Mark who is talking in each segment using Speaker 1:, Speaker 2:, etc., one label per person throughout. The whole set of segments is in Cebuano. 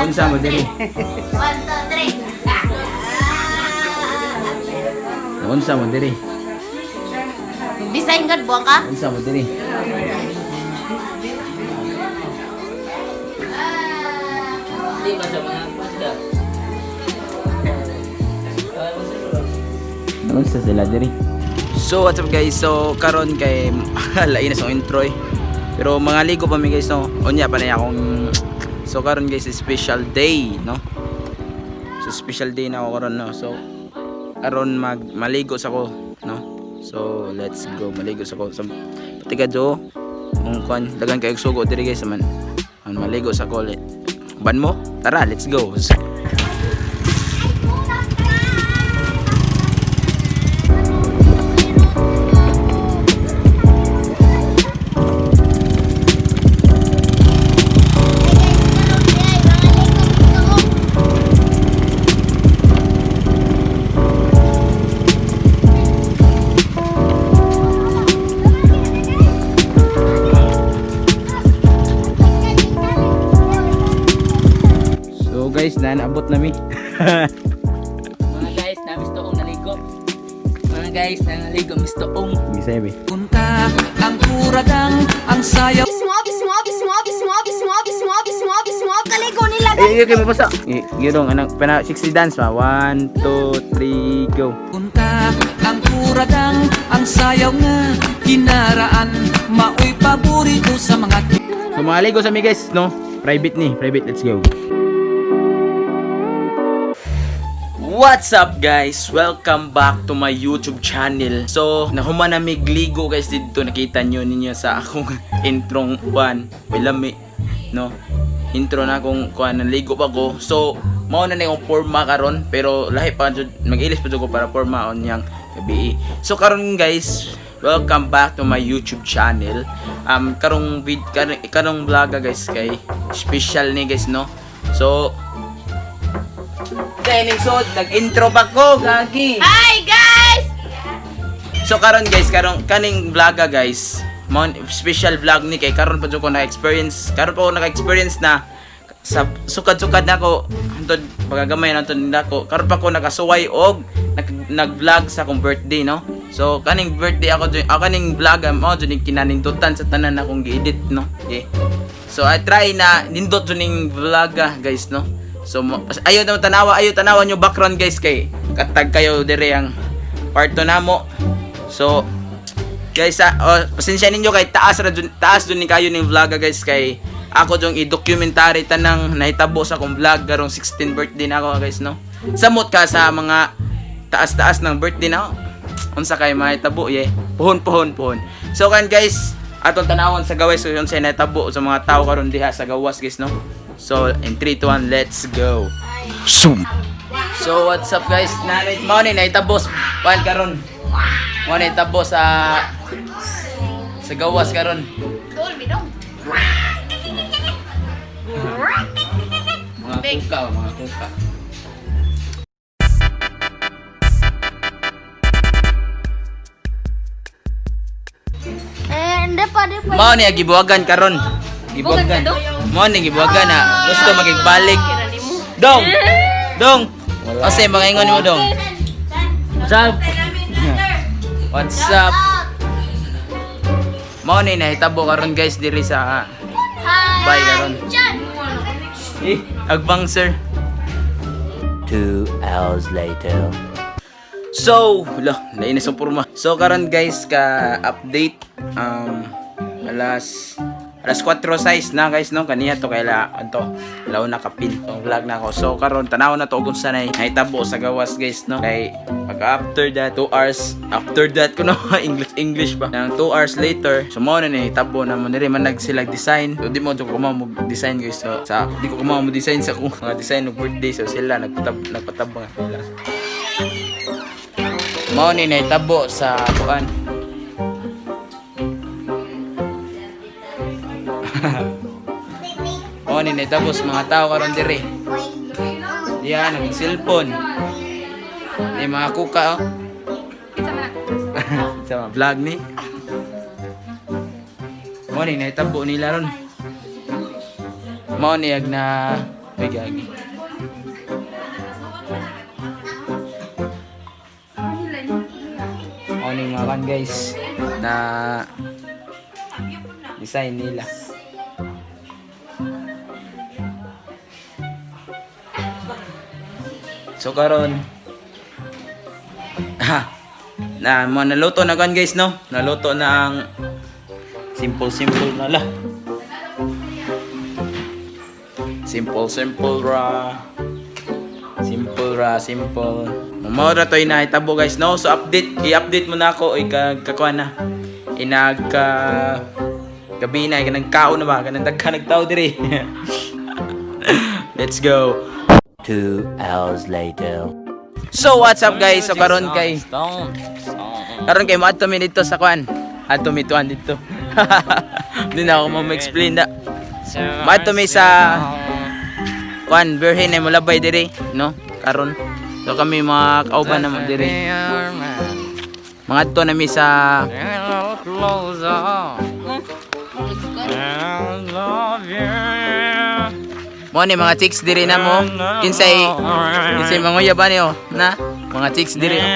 Speaker 1: Unsa mo diri?
Speaker 2: One, two, three.
Speaker 1: Unsa mo diri?
Speaker 2: Design god buang ka?
Speaker 1: Unsa mo diri?
Speaker 3: Hindi ba sa mga panda?
Speaker 1: Unsa sila diri? So what's up guys? So karon kay lain na sa intro eh. Pero mga ligo pa mi guys, no. Unya pa na akong. So karon guys, special day, no. So special day na ako karon, no. So karon mag maligo sa ko, no. So let's go, maligo sa ko. So pati ka do kung kuan dagan kay sugo diri guys man. Ang maligo sa ko ulit. Ban mo? Tara, let's go. So guys, naabot na mi.
Speaker 3: Mga guys, namis toong naligo. Mga guys, naligo mis toong.
Speaker 1: Bisaya be.
Speaker 4: Punta ang kuradang ang sayaw.
Speaker 2: Swab, swab, swab, swab, swab, swab, swab, swab. Kaligo nila.
Speaker 1: Eh, okay, mabasa. Eh, yun anong, pana, 60 dance pa. 1, 2, 3, go.
Speaker 4: Punta ang kuradang ang sayaw nga kinaraan maoy paborito sa mga
Speaker 1: So, mga ligo sa mi guys, no? Private ni, private. Let's go. What's up guys? Welcome back to my YouTube channel. So, nahuman na migligo guys dito. Nakita nyo ninyo sa akong introng one. May lami, no? Intro na akong kuan, naligo pa ko. So, mao na na yung forma karon, pero lahi pa jud, mag-ilis pa jud ko para forma on yang gabi. So karon guys, welcome back to my YouTube channel. Karong vid karong, karong vlog guys kay special ni guys, no. So Dining so nag-intro pa ko, gagi.
Speaker 2: Hi guys!
Speaker 1: So karon guys, karong kaning vlog guys, mon special vlog ni kay karon pa jud ko na-experience, karon pa ko naka-experience na sa sukad-sukad nako hantod pagagamay na nako, karon pa ko nakasuway og nag-vlog sa akong birthday, no. So kaning birthday ako jud, ako kaning vlog mo jud ning kinanindutan sa tanan akong gi-edit, no. Yeah. So I try na nindot jud ning vlog guys, no. So ayo na tanawa, ayo tanawa nyo background guys kay katag kayo dire ang part 2 namo. So guys, oh, pasensya ninyo kay taas ra jud, taas jud ni kayo ning vlog guys kay ako jung i-documentary tanang nahitabo sa akong vlog karong 16 birthday na ako guys, no. Samot ka sa mga taas-taas ng birthday na ako. Unsa kay mahitabo ye. Puhon puhon puhon. So kan guys, atong tanawon sa gawas so unsay nahitabo sa mga tao karon diha sa gawas guys, no. So in 3 2 1, let's go. Zoom. So what's up guys? Nanit mo ni nahitabo pan karon. Mo ni nahitabo sa gawas karon.
Speaker 2: Dol, bidong.
Speaker 1: Mga kuka, mga kuka.
Speaker 2: Eh, hindi pa, di pa.
Speaker 1: Mao ni gibuhagan karon. Gibuhagan. Mao ni gibuhagan na gusto magigbalik. Dong. Dong. Ose mga ingon mo dong.
Speaker 3: What's up?
Speaker 1: What's up? Mao ni nahitabo karon guys diri sa
Speaker 2: Hi!
Speaker 1: Bye karon.
Speaker 2: Chan!
Speaker 1: Eh, agbang sir.
Speaker 5: 2 hours later.
Speaker 1: So, hala, nainis ang porma. So karon guys ka update alas alas 4 size na guys, no, kaniya to kay la anto law na kapin tong vlog na ako. So karon tanaw na to kung sanay nahitabo sa gawas guys, no, kay pag after that 2 hours after that kuno English English pa nang 2 hours later, so mo na nahitabo na mo diri man nagsilag design. So di mo jud ko mo design guys, so sa di ko mo design sa akong mga design og birthday, so sila nagpatab nagpatabang sila. Mao ni nahitabo sa kuan. Mao ni nahitabo sa mga tao karon diri. Diyan nag cellphone. Ni mga kuka oh. Sa mga vlog ni. Mao ni nahitabo nila ron. Mao ni ag na Uy, gagi. Ano yung mga kan, guys, na design nila. So karon na mo naluto na kan, guys, no? Naluto na ang simple simple na la. Simple simple ra. Simple ra, simple. Mao ra to'y nahitabo, guys, no? So update, i-update mo na ako ikakuha na. Inagka gabi na, nagkaon na ba? Kanang dagka nagtao diri. Let's go.
Speaker 5: 2 hours later.
Speaker 1: So what's up, guys? So karon kay moadto mi dito sa kuan. Adto mi tuan dito. Hindi na ako ma-explain na. Moadto mi sa kuan, Birhen ay molabay diri, no? Karon. So kami mga kauban na mo diri. Mga adto na mi sa mo ni mga chicks diri na mo. Kinsay kinsay manguya ba niyo na? Mga chicks diri, oh.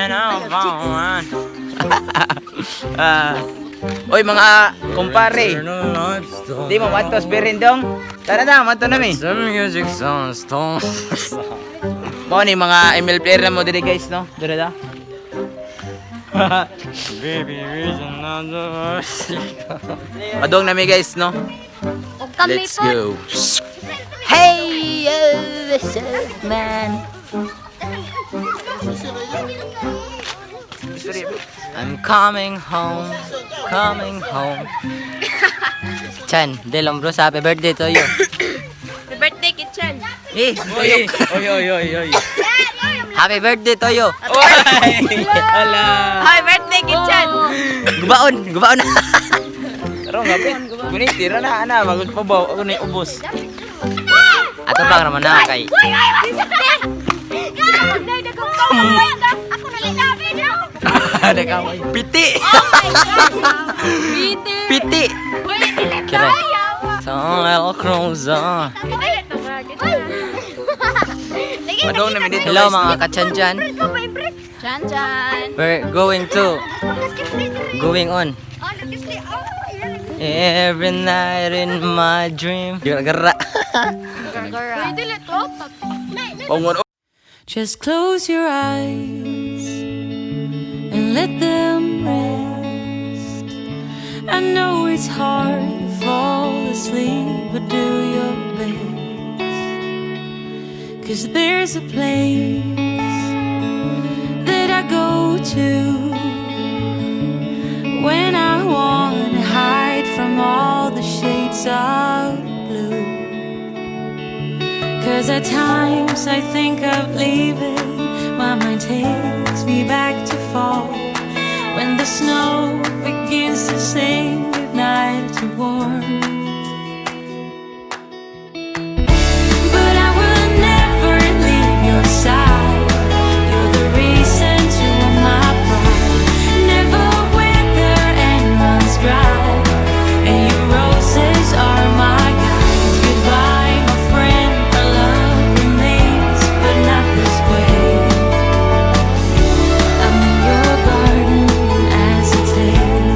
Speaker 1: Ah. Oy, mga kumpare. Di mo matos berendong. Tara na, mato na mi.
Speaker 3: The music sounds
Speaker 1: Mo ni mga ML player na mo diri, guys, no? Diri da.
Speaker 3: Baby, reason another.
Speaker 1: Padong na mi, guys, no?
Speaker 2: Og kami
Speaker 1: Let's
Speaker 2: po.
Speaker 1: go.
Speaker 3: Hey, what's up, man? I'm coming home, coming home. Chan, Delong bro, happy birthday to you.
Speaker 2: Happy birthday, Kitchen.
Speaker 3: Eh,
Speaker 1: Oy, oy, oy, oy, oy.
Speaker 3: Happy birthday to you.
Speaker 1: Oy! Ala.
Speaker 2: Happy birthday, Kitchen.
Speaker 3: Gubaon, gubaon.
Speaker 1: Karon gapit. Kuni tira na ana, magud pa ba ako ni ubos.
Speaker 3: Ato bang raman na kay.
Speaker 2: Uy, ay, ay, ako na lang.
Speaker 1: Nagaway.
Speaker 3: Piti.
Speaker 2: Oh my God. Piti.
Speaker 3: Piti.
Speaker 2: Uy, dili
Speaker 3: Kira.
Speaker 2: tayo.
Speaker 3: So little closer.
Speaker 1: Padong na mi dito,
Speaker 3: Hello
Speaker 1: guys.
Speaker 3: mga kachan-chan.
Speaker 2: Chan chan.
Speaker 3: We're going to going on. Every night in my dream. Gara.
Speaker 2: Uy, dili to.
Speaker 1: Pangon.
Speaker 6: Just close your eyes and let them rest. I know it's hard to fall asleep, but do your best. 'Cause there's a place that I go to when I wanna hide from all the shades of blue. 'Cause at times I think of leaving, my mind takes me back to fall. When the snow begins to sing goodnight to warm. But I will never leave your side. You're the reason to my pride. Never wither and runs dry. And your roses are my guides. Goodbye, my friend. Our love remains, but not this way. I'm in your garden as it takes.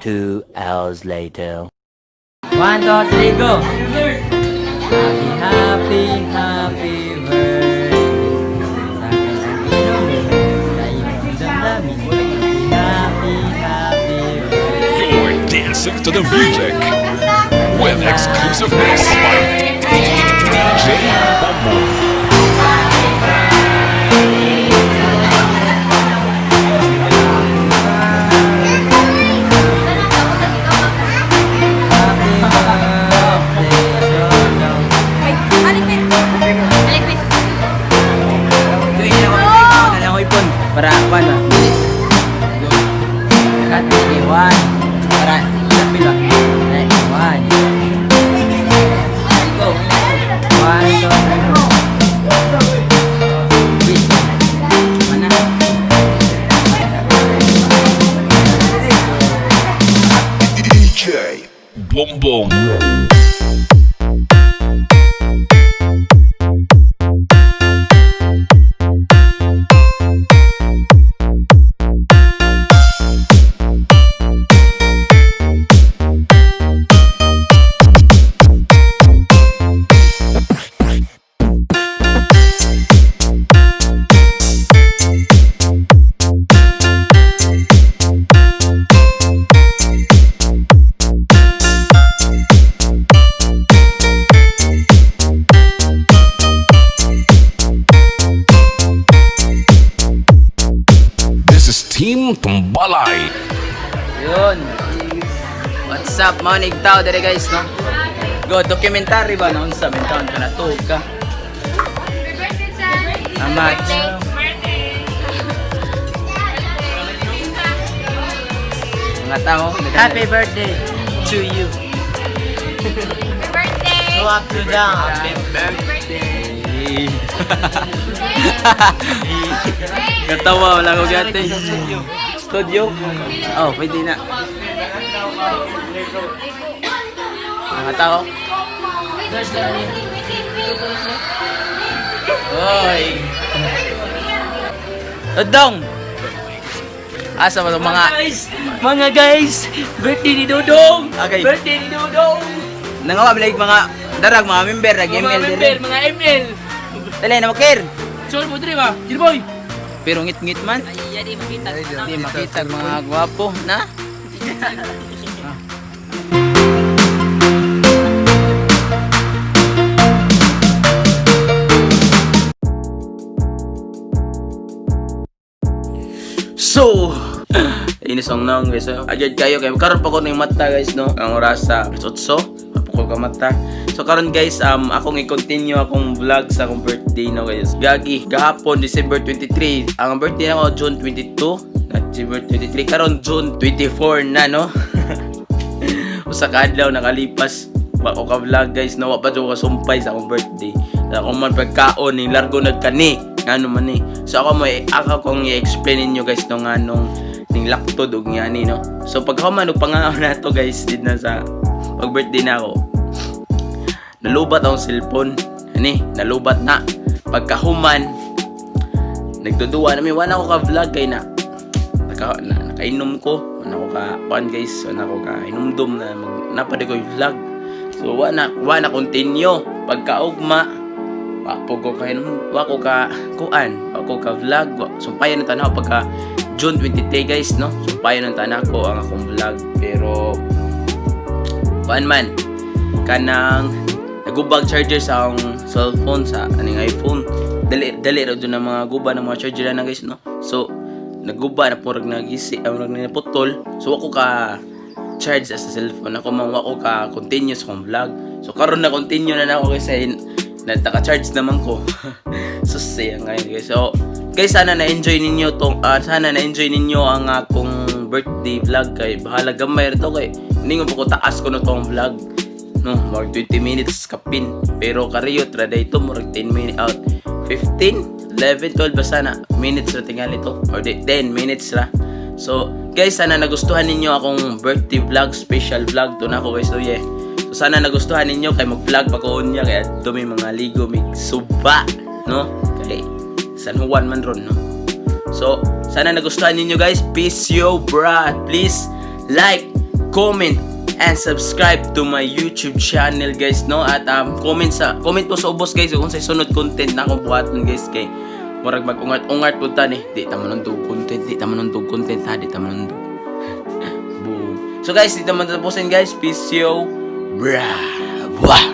Speaker 5: 2 hours later.
Speaker 3: 1, 2, 3, go! Happy, happy, happy birthday. Sa akin ang inumin, sa iyong damdamin. Happy, happy birthday.
Speaker 7: You're dancing to the music with exclusive mix by DJ Momo.
Speaker 3: Happy birthday, Dodong.
Speaker 2: Alikpit. Alikpit.
Speaker 1: Tuloy na ako, na lang ako ipon. Para, paano? Dali. Go.
Speaker 3: Cut, okay, one. Para, tapil ba? Eh, one. Go. 1, 2, 3, go. Wait.
Speaker 1: Mana?
Speaker 7: DJ Boom Boom. This is Team Tumbalay.
Speaker 1: Yun. What's up, mga nigtao dere guys, no? Go, documentary ba? Naunsa, mintaon ka na, tuog ka.
Speaker 2: Happy birthday, Chan.
Speaker 1: Amat. Mga tao.
Speaker 3: Happy birthday to you.
Speaker 2: Happy birthday.
Speaker 3: Go up to down.
Speaker 1: Happy birthday. Katawa, wala ko gati. Studio? Oh, pwede na. Mga tao. Oy. Dodong! Asa ba itong mga...
Speaker 3: Guys, mga guys, birthday ni Dodong.
Speaker 1: Okay.
Speaker 3: Birthday ni Dodong.
Speaker 1: Nangawa bilag mga darag, mga member, nag
Speaker 3: Mga
Speaker 1: ML
Speaker 3: member,
Speaker 1: dire.
Speaker 3: mga ML.
Speaker 1: Dali na makir.
Speaker 3: Sure mo dire ba? Dire boy.
Speaker 1: Pero ngit-ngit man.
Speaker 3: Ay, di makita.
Speaker 1: Hindi makita ang mga gwapo na. So, inis ang naong guys. So, agad kayo kay karon pa ko ning mata guys no. Ang oras sa 8. Ko ka mata. So karon guys, akong i-continue akong vlog sa akong birthday no guys. Gagi, gahapon December 23. Ang birthday nako June 22. Na December 23 karon June 24 na no. Usa ka adlaw nakalipas wa ko ka vlog guys no, wa pa jud ko kasumpay sa akong birthday. Sa akong man pagkaon ning largo nagkani ngano man ni. So ako mo ako kong i-explain ninyo guys no nganong ning laktod og ngani no. So pagka man og pangaon nato guys did na sa pag birthday na ako. Nalubat akong cellphone. Ani, nalubat na. Pagkahuman nagduduwa na mi wala ko ka vlog kay na nakainom ko wala ko ka kuan guys, wala ko ka inumdum na mag, napad ko vlog, so wa na continue. Pagkaugma wa po ko ka inom, wa ko ka kuan, wa ko ka vlog wa, sumpayan ng tanaw pagka June 23 guys no, sumpayan ng tanaw ko ang akong vlog, pero kuan man kanang nagubag charger sa akong cellphone sa aning iPhone. Dali dali ra jud ang mga guba ng mga charger na guys no. So naguba na purag nagisi ang murag naputol, so ako ka charge as a cellphone ako man, wa ko ka continue sa akong vlog. So karon na continue na nako kasi nataka-charge naman ko. So siya ngayon guys. So guys, sana na-enjoy ninyo tong sana na-enjoy ninyo ang akong birthday vlog kay bahala gamay ra to kay hindi ko ko taas ko no tong vlog no, more 20 minutes kapin, pero kariyot ra dayto murag 10 minutes out, 15, 11, 12 basta na minutes ra tingali to or di, 10 minutes ra. So guys, sana nagustuhan ninyo akong birthday vlog, special vlog to na ako guys. So yeah, so sana nagustuhan ninyo kay mag-vlog pa ko unya kay adto may mga ligo mig suba no, kay San Juan man ron no. So sana nagustuhan ninyo guys. Peace yo bra. Please like, comment, and subscribe to my YouTube channel, guys, no? At comment po sa ubos, guys, kung sa sunod content na akong buhaton, guys, kay murag mag-ungat-ungat po ta ni. Di ta manundog content, di ta manundog content ha, di ta manundog. Boom. So guys, dito man tapusin, guys. Peace yo. Brah. Wah.